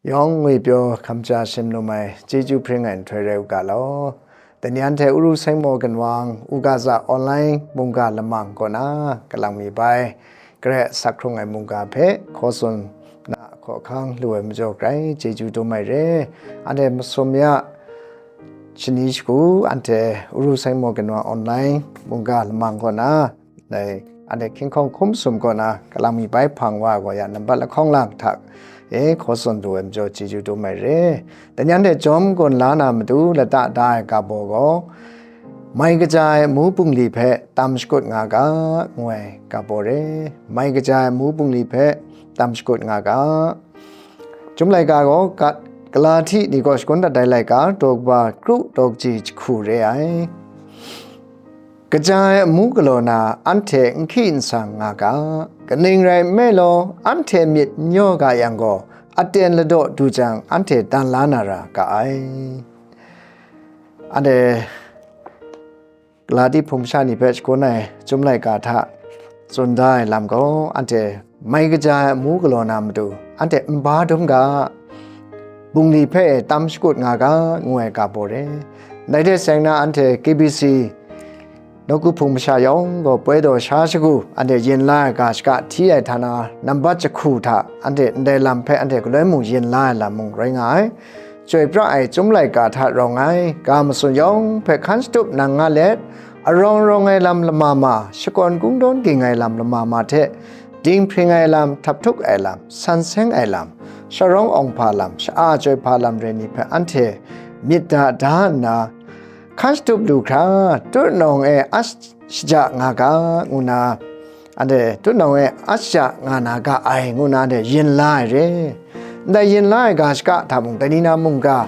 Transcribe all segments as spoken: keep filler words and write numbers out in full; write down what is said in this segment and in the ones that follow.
Yawng ngwi pyaw hkamja shim lum ai chyeju hpring ai nhtoi rai u ga law. Dai ni anhte Uru Saimo Ginwang, Ugaza online mungga lamang kaw na kalang mi bai, Kare a asak hkrung ai mungga hpe hkaw tsun na hkaw hkang lu ai majaw grai chyeju dum ai re. Anhte masum ya shani shagu, anhte Uru Saimo Ginwang online mungga lamang kaw na, dai anhte hkying hkawng hkum sum kaw na kalang mi bai hpang wa gaw ya nambat lahkawng lang hta e hkaw tsun lu ai majaw chyeju dum ai re. Dai ni anhte jawm gawn la na matu lata da ai ga baw gaw, mai kaja ai amu bungli hpe tam shakut nga ga, ngu ai ga baw re. Mai kaja ai amu bungli hpe tam shakut nga ga. Chyum laika gaw, Ga-, Galati ni gaw shangun dat ai laika, daw kaba kru daw kaji jahku re ai. Kaja ai amu galaw na anhte n hki n sang nga ga, kaning rai nme law, anhte myit n yaw ga yang gaw, aten ladaw du jang, anhte dan la na ra ga ai. Anhte Galati hpung masha ni hpe shagun ai Chyum laika hta tsun da ai lam gaw, anhte mai kaja ai amu galaw na matu, anhte nba dum ga, bungli hpe e tam shakut nga ga, ngu ai ga baw re. Dai hte seng na, anhte K B C nawku hpung masha yawng gaw poi daw sha shagu, anhte yin la ai ga shaka hti ai hta na, nambat jahku hta anhte ndai lam hpe anhte galoi mung yin la ai lam mung rai nga ai. Chyoi pra ai Chyum laika hta rawng ai ga matsun yawng hpe hkan shatup nang nga let, arawng rawng ai lam lama ma, shakawn kungdawn ging ai lam lama ma hte, dinghpring ai lam, htap htuk ai lam, san seng ai lam, sharawng awng hpa lam, sha-a chyoi hpa lam re ni hpe anhte myit da da nna, hkan shatup lu hkra, tutnawng e a shaja nga ga, ngu na, anhte tutnawng e a shaja nga na ga ai, ngu na anhte yin la ai re. Ndai yin la ai ga shaka hta mung, dai ni na mungga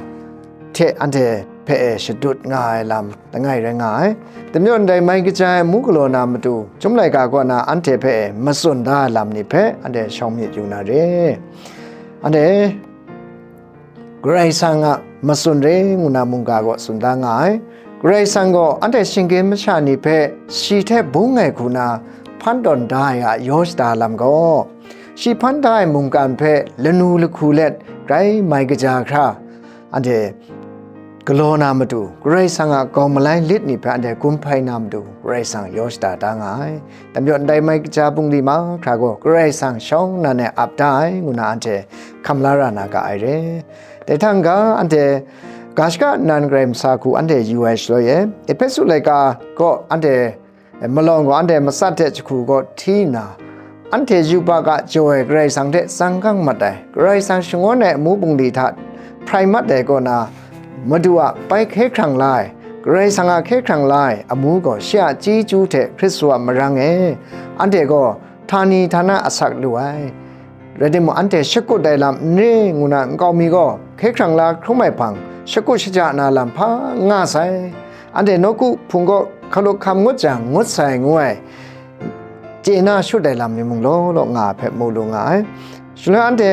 hte anhte hpe e shadut nga ai lam langai rai nga ai. Dai majaw, ndai mai kaja ai amu galaw na matu, Chyum laika kaw na anhte hpe e matsun da ai lam ni hpe anhte shawng myit yu na re. Anhte Karai Kasang a matsun re ngu na mungga gaw tsun da nga ai. Karai Kasang gaw anhte shinggyim masha ni hpe shi hte bung ai hku na hpan tawn da ai a yaw shada lam gaw, shi hpan da ai mungkan hpe lanu lahku let grai mai kaja hkra, anhte galaw na matu, Karai Kasang a gawng malai lit ni hpe anhte gun hpai na matu, Karai Kasang yaw shada da nga ai. Dai majaw, ndai mai kaja bungli mahkra gaw Karai Kasang shawng nnan e ap da ai, ngu na anhte hkam la ra na ga ai re. Dai hta n-ga, anhte ga shaka nnan Karai masa hku anhte yu ai shaloi e, Ehpesu laika gaw anhte malawng gaw anhte matsat hte jahku gaw hti nna, anhte yubak a jaw ai Karai Kasang hte tsang gang mat ai, Karai Kasang shangun ai amu bungli hta hprai mat ai kaw na, Madu a bai hkye hkrang la ai, Karai Kasang a hkye hkrang la ai amu gaw shi a chyeju hte Hkristu a marang e, anhte gaw htani htana asak lu ai. Rai timung, anhte shakut ai lam n re ngu na nkau mi gaw hkye hkrang la hkrum ai hpang, shakut shaja na lam hpa n nga sai. Anhte nawku hpung gaw hkalup hkam ngut jang, ngut sai ngu ai, chye na shut ai lam ni mung law law nga ai hpe mu lu nga ai. Shaloi anhte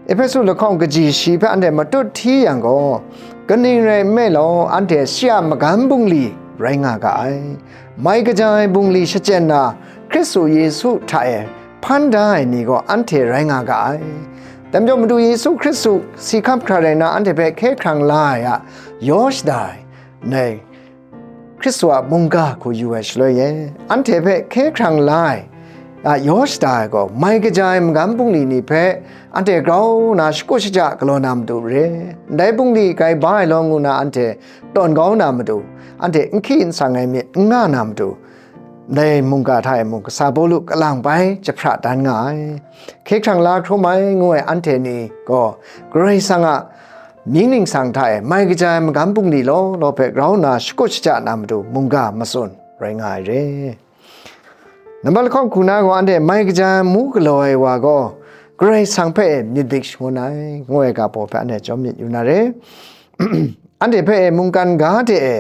Ehpesu lahkawng kaji shi hpe anhte matut hti yang gaw, kaning rai nme law, anhte shi a magam bungli rai nga ga ai. Mai kaja ai bungli shachyen na, Hkristu Yesu hta e hpan da ai ni gaw anhte rai nga ga ai. Dai majaw, Madu Yesu Hkristu si hkap hkra rai nna, anhte hpe hkye hkrang la ai a yaw shada ai, ndai Hkristu a mungga hku yu ai shaloi e, anhte hpe hkye hkrang la ai a yaw shada ai gaw, mai kaja ai magam bungli ni hpe anhte grau nna shakut shaja galaw na matu re. Ndai bungli grai ba ai law ngu na anhte tawn kau na matu, anhte n hki n sang ai myit n nga na matu, ndai mungga hta e mung kasa Pawlu kalang bai jahpra dan nga ai. Hkye hkrang la hkrum ai ngu ai anhte ni gaw, Karai Kasang a mying ningsang hta e mai kaja ai magam bungli law law hpe grau nna shakut shaja na matu mungga matsun rai nga ai re. Nambat lahkawng hku na gaw, anhte mai kaja ai amu galaw ai wa gaw Karai Kasang hpe e myit dik shangun ai, ngu ai ga baw hpe anhte chyawm myit yu na re. Anhte hpe e mungkan ga de e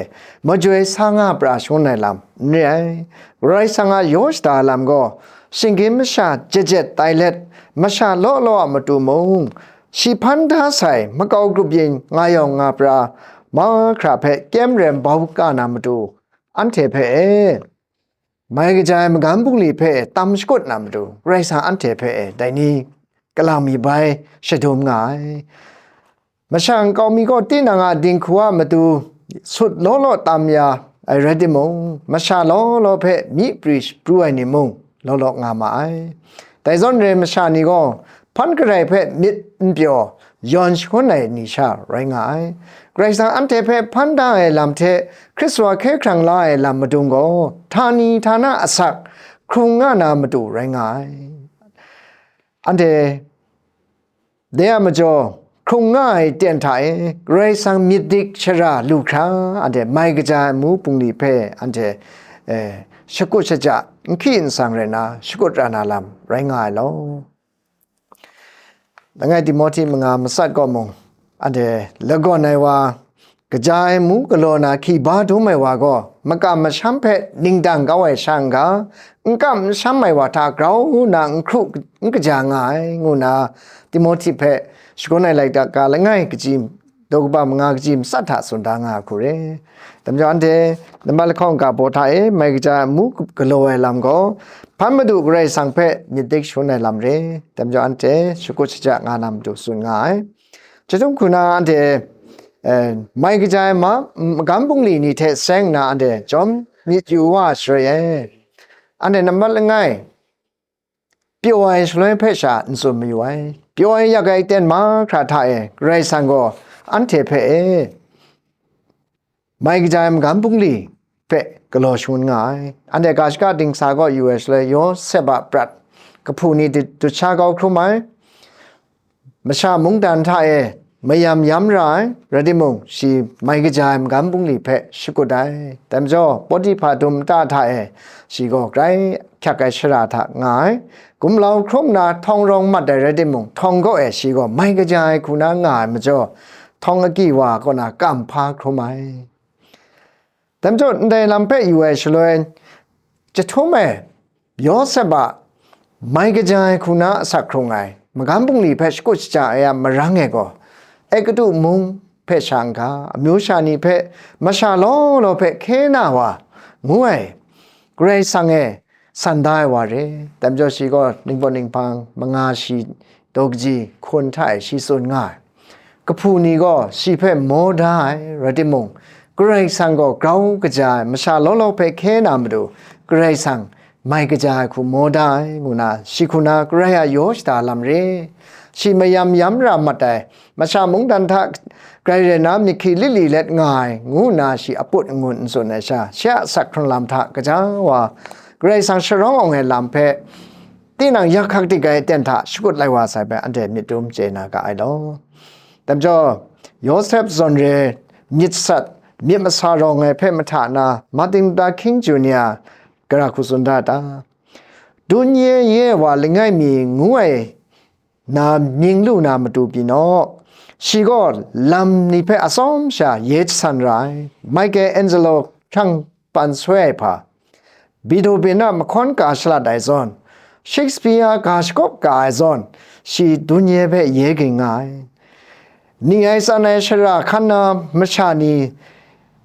majoi sa nga pra shangun ai lam n re ai. Karai Kasang a yaw shada ai lam gaw, shinggyim masha jet jet tai let, masha law law a matu mung, shi hpan da sai makau grup yin nga yawng nga pra mahkra hpe kyem rem bau ka na matu, anhte hpe e mai kaja ai magam bungli hpe e tam shakut na matu, Karai Kasang anhte hpe e dai ni kalang mi bai shadum nga ai. Masha nkau mi gaw tinang a dinghku a matu sut law law tam ya ai rai timung, masha law law hpe myi pri shapru ai ni mung law law nga ma ai. Dai zawn re masha ni gaw hpan karai hpe myit n pyaw yawn shangun ai ni sha rai nga ai. Karai Kasang anhte hpe hpan da ai lam hte Hkristu a hkye hkrang la ai lam madung gaw, htani htana asak hkrung nga na matu rai nga ai. Anhte de a majaw, hkrung nga ai ten hta e, Karai Kasang myit dik shara lu hkra, anhte mai kaja ai amu bungli hpe anhte, eh, shakut shaja, n hki n sang rai na, shakut ra na lam rai nga ai law. Langai Timohti manga matsat kaw mung, anhte lagawn ai wa, kaja ai mu galaw na hki ba dum ai wa gaw, makam masham hpe ningdang kau ai sha n ga, n kam n sham ai wa hta grau nna n hkru n kaja nga ai, ngu nna Timohti hpe shagun ai laika langai kaji, daw kaba manga kaji matsat hta tsun da nga ai hku re. Dai majaw anhte nambat lahkawng ga baw hta e mai kaja ai mu galaw ai lam gaw, hpan Madu Karai Kasang hpe myit dik shangun ai lam re. Dai majaw anhte shakut shaja nga na matu tsun nga ai. Chyahtum hku na anhte, eh, mai kaja ai ma-, magam bungli ni hte seng nna anhte jawm myit yu wa ai shaloi e, anhte nambat langai, pyaw ai shaloi hpe sha n tsun mayu ai. Pyaw ai yak ai ten mahkra hta e Karai Kasang gaw anhte hpe e, mai kaja ai magam bungli hpe galaw shangun nga ai. Anhte ga shaka dingsa kaw yu ai shaloi, Yawsep a prat kahpu ni dut, dut sha kau hkrum ai. Masha mungdan hta e mayam yam ra ai, rai timung, shi mai kaja ai magam bungli hpe shakut ai. Dai majaw, Pawtihpa dum nta hta e shi gaw grai hkyak ai shara hta nga ai. Gumlau hkrum na htawng rawng mat ai rai timung, htawng kaw e shi gaw mai kaja ai hku na nga ai majaw, htawng agyi wa kaw na kam hpa hkrum ai. Dai majaw, ndai lam hpe yu ai shaloi, chyahtum e Yawsep a mai kaja ai hku na asak hkrung ai, magam bungli hpe shakut shaja ai a marang e gaw, Egutu mung hpe sha n ga, amyu sha ni hpe masha law law hpe hkye na wa, ngu ai, Karai Kasang e san da ai wa re. Dai majaw shi gaw ningpawt ninghpang manga shi daw kaji hkun hta e shi tsun nga ai. Kahpu ni gaw shi hpe maw da ai, rai timung, Karai Kasang gaw grau kaja ai, masha law law hpe hkye na matu, Karai Kasang mai kaja ai hku maw da ai, ngu na, shi hku na Karai a yaw shada lam re. Shi mayam yam ra mat ai, masha mungdan hta grai rai na myit hki lit li let nga ai, ngu nna shi aput angun n tsun ai sha, shi a asak hkrung lam hta gaja wa, Karai Kasang sharawng awng ai lam hpe, tinang yak hkak dik ai aten hta shakut lai wa sai hpe anhte myit dum chye na ga ai law. Dai majaw, Yawsep zawn re myit sat, myit masa rawng ai hpe mahta na, Martin Luther King Junior gara hku tsun da ta? Dun ye ye wa langai mi ngu ai na mying lu na matu pyi naw. Shi gaw lam ni hpe atsawm sha ye jasan ra ai. Michelangelo hkrang pan soi ai hpa, Beethoven a mahkawn ka shalat ai zawn, Shakespeare ga shakawp ka ai zawn, shi dun ye hpe ye ging nga ai. Ning ai tsan ai shara hkan na masha ni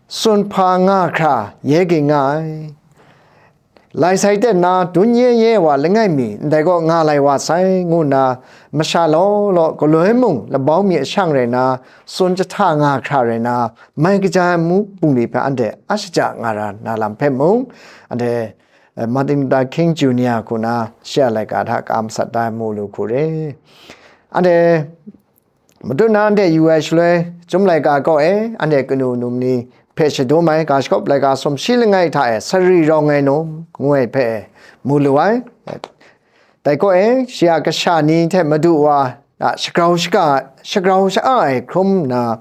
tsun hpa nga hkra ye ging nga ai. Lai sai ten na dun ye ye wa langai mi, ndai gaw nga lai wa sai, ngu nna masha law law galoi mung labau mi ashang rai na, tsun jahta nga hkra rai na, mai kaja ai mu bungli hpe anhte a shaja nga ra na lam hpe mung, anhte, eh, Martin Luther King Junior hku na shi a laika hta ka masat da ai mu lu hku re. Anhte Matut na anhte yu ai shaloi, Chyum laika kaw e anhte kanu num ni hpe shadum ai ga shakawp laika sumshi langai hta e sari rawng ai num ngu ai hpe mu lu ai. Dai kaw e shi a kasha ni hte madu wa a shagrau shaga, shagrau sha-a ai hkrum nna,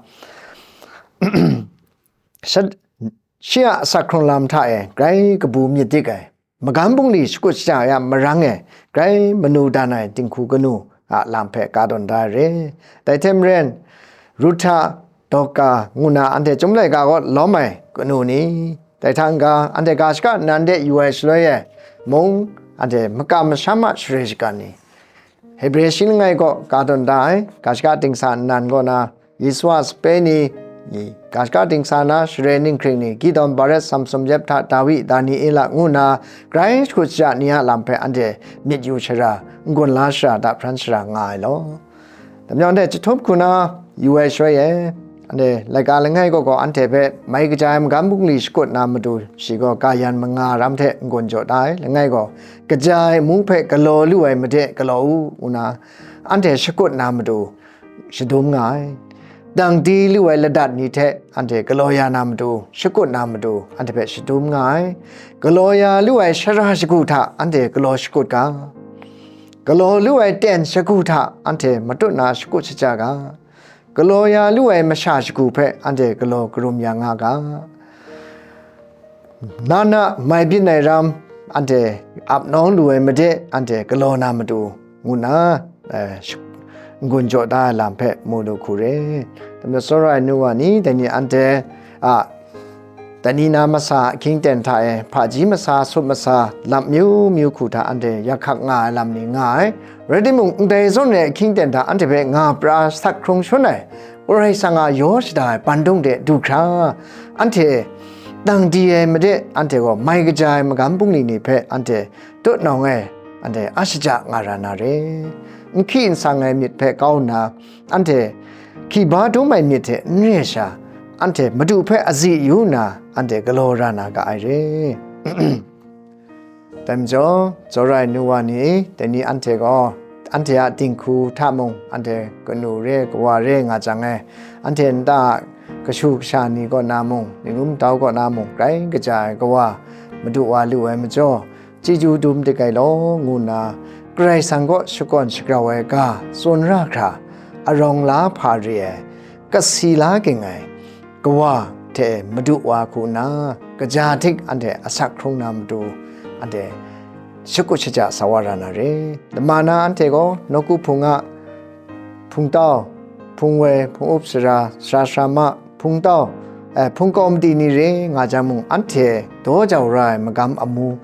sha-, shi a asak hkrung lam hta e grai kabu myit dik ai, magam bungli shakut shaja ai a marang e grai manu dan ai dinghku kanu a lam hpe ka tawn da ai re. Dai hte maren, Ruhta, Dorka ngu na anhte Chyum laika kaw lawm ai kanu ni, dai hta n-ga, anhte ga shaka nnan de yu ai shaloi e mung, anhte makam masham a share shagan ni, Hebre shi langai kaw ka tawn da ai, ga shaka dingsa nnan kaw na, Yesu a sape ni, ga shaka dingsa na share ninghkring ni, Gideon, Baret, Samsum, Yephta, Dawi, Daniela ngu na grai shakut shaja ni a lam hpe anhte myit yu shara, n-gun la shara, dapran shara nga ai law. Dai majaw anhte chyahtum hku na, yu ai shaloi e, anhte laika langai gaw gaw anhte hpe mai kaja ai magam bungli shakut na matu, shi gaw kayan manga ram hte n-gun jaw da ai. Langai gaw kaja ai amu hpe galaw lu ai made galaw u, ngu na anhte shakut na matu shadum nga ai. Dang di lu ai ladat ni hte anhte galaw ya na matu, shakut na matu, anhte hpe shadum nga ai. Galaw ya lu ai shara shagu hta anhte galaw shakut ga. Galaw lu ai ten shagu hta anhte matut na shakut shaja ga. Galaw ya lu ai masha shagu hpe anhte galaw karum ya nga ga. Na na mai byin ai ram, anhte ap nawng lu ai made, anhte galaw na matu, ngu nna, eh, sh-, n-gun jaw da ai lam hpe mu lu hku re. Dai majaw, tsawra ai nu wa ni, dai ni anhte a, dai ni na masa ahkying ten hta e, hpaji masa, sup masa, lam myu myu hku hta anhte yak hkak nga ai lam ni nga ai. Rai timung, ndai zawn re ahkying ten hta anhte hpe nga pra sak hkrung shangun ai, Karai Kasang a yaw shada ai bandung de du hkra, anhte dang di ai made, anhte gaw mai kaja ai magam bungli ni hpe anhte tut nawng e, anhte a shaja nga ra na re. N hki n sang ai myit hpe kau nna, anhte hki ba dum ai myit hte n re sha, anhte Madu hpe azi yu nna, anhte galaw ra na ga ai re. Dai majaw, tsawra ai nu wa ni, dai ni anhte gaw, anhte a dinghku hta mung, anhte kanu re, kawa re nga jang e, anhte nta a kashu kasha ni kaw na mung, ningrum dau kaw na mung, grai kaja ai kawa, madu wa lu ai majaw, chyeju dum dik ai law, ngu nna, Karai Kasang kaw shakawn shagrau ai ga tsun ra hkra, arawng la hpa re ai, kasi la ging ai, kawa hte madu wa hku nna, kaja htik anhte asak hkrung na matu, anhte shakut shaja sa wa ra na re. Lama na anhte gaw nawku hpung a hpungtau, hpungwoi, hpung-up sara, sara sarama, hpungtau, eh, hpungkau madi ni re nga jang mung, anhte daw jau ra ai magam amu,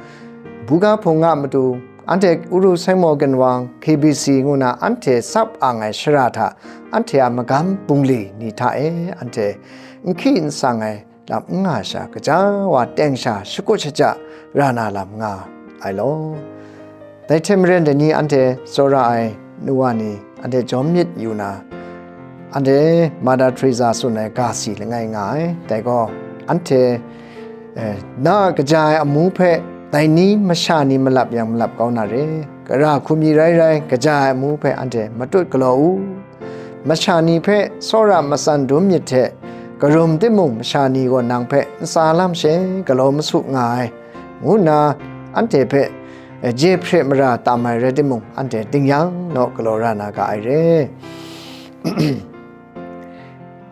buga hpung a matu, anhte Uru Saimo Ginwang, K B C ngu na anhte tsap ang ai shara hta, anhte a magam bungli ni hta e, anhte n hki n sang ai lam n nga sha, kaja wa teng sha shakut shaja ra na lam nga ai law. Dai hte maren, dai ni anhte tsawra ai nu wa ni, anhte jawm myit yu na, anhte Mother Teresa tsun ai ga si langai nga ai. Dai gaw, anhte, eh, na a kaja ai amu hpe dai ni masha ni malap yang malap kau na re. Gara hku mi rai rai, kaja ai amu hpe anhte matut galaw u. Masha ni hpe tsawra matsan dum myit hte, karum timung masha ni gaw nang hpe ntsa lam she galaw masu nga ai, ngu nna anhte hpe, eh, je hpre mara tam ai rai timung, anhte ding yang naw galaw ra na ga ai re.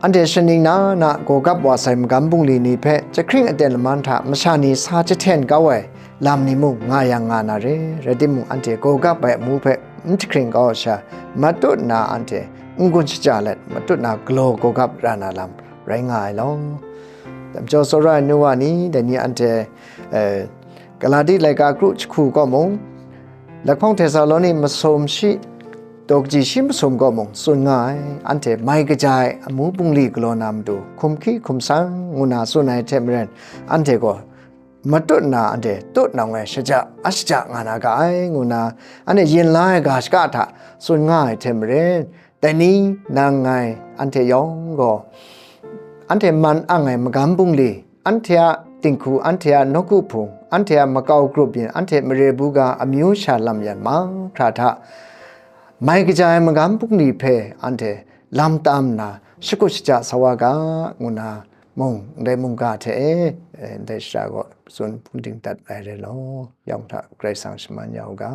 Anhte shaning na na gawgap wa sai magam bungli ni hpe jahkring aten laman hta masha ni sa jahten kau ai lam ni mung nga yang nga na re, rai timung, anhte gawgap ai amu hpe n jahkring kau ai sha, matut nna anhte n-gun shaja let, matut nna galaw gawgap ra na lam rai nga ai law. Dai majaw, tsawra ai nu wa ni, dai ni anhte, eh, Galati laika kru jahku kaw mung, lahkawng Htesaloni masum shi, daw kaji shi masum kaw mung tsun nga ai, anhte mai kaja ai amu bungli galaw na matu, hkum hki hkum san ngu na tsun ai hte maren, anhte gaw matut nna anhte tut nawng e shaja a shaja nga na ga ai, ngu nna anhte yin la ai ga shaka hta tsun nga ai hte maren, dai ni nang ngai anhte yawng gaw, anhte man ang ai magam bungli, anhte a dinghku, anhte a nawku hpung, anhte a makau grup yin, anhte mare buga amyu sha lam yan mahkra hta, mai kaja ai magam bungli hpe anhte lam tam nna shakut shaja sa wa ga, ngu nna mung, ndai mungga hte e, eh, ndai shara gaw tsun hpung ding dat ai rai law, yawng hta Karai Kasang shaman ya u ga.